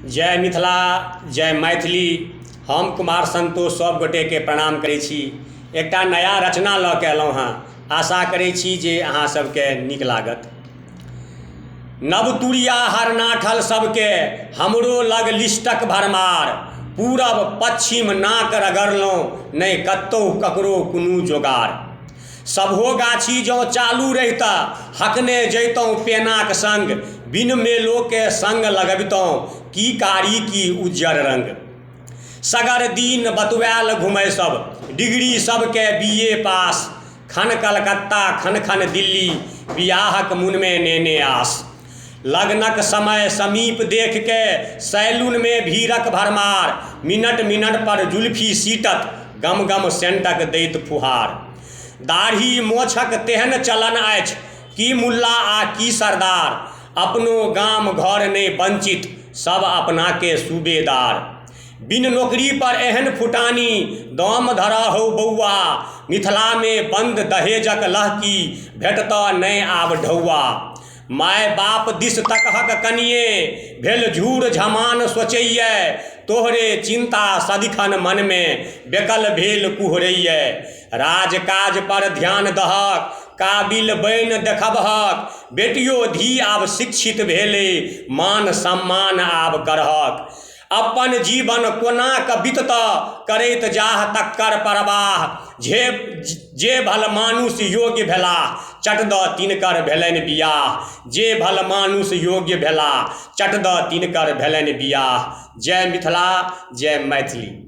जय मिथिला जय मैथिली। हम कुमार संतोष सब गोटेके प्रणाम करै छी। एकटा नया रचना लऽ के एलहुँ हँ, आशा करै छी जे अहाँ सबके नीक लागत। नवतुरिया हरनाठल सबके हमरो लग लिस्टक भरमार, पूरब पच्छिम नाक रगड़लहुँ नहि कतहु ककरो कोनो जोगार। सभो गाछी जँ चालू रहितऽ हकने जैतहुँ पेनाक संग, बिन मेलोके संग लगबितहुँ की कारी की उज्जर रंग। सगर दिन बतुआयल घुमय सब, डिग्री सबके बी ए पास, खन कलकत्ता खन खन दिल्ली, बियाहक मुनमे नेने आस। लगनक समय समीप देखके सैलूनमे भीड़क भरमार, मिनट मिनट पर जुल्फी सीटत गम गम सेंटक दैत फुहार। दाढ़ी मोछक तेहन चलन अछि की मुल्ला आ की सरदार, अपनो गाम घर नहि वंचित सब अपनाके सूबेदार। बिन नौकरी पर एहन फुटानी दम धरऽ हौ बौआ, मिथिलामे बन्द दहेजक लहकी भेटतऽ नहि आब ढौआ। माय बाप दिस तकहक कनिये भेल झूर झमान सोचैए, तोहरे चिन्ता सदिखन मनमे बेकल भेल कुहरैए। राजकाज पर ध्यान दहक काबिल बनि देखबहक, बेटियो धी आब शिक्षित भेलै मान सम्मान आब करहक। अपन जीवन कोना कऽ बिततऽ करैत जाह तकर परवाह, जे भलमानुष योग्य भेलाह चट दऽ तिनकर भेलनि बियाह, जे भलमानुष योग्य भेलाह चट दऽ तिनकर भेलनि बियाह। जय मिथिला जय मैथिली।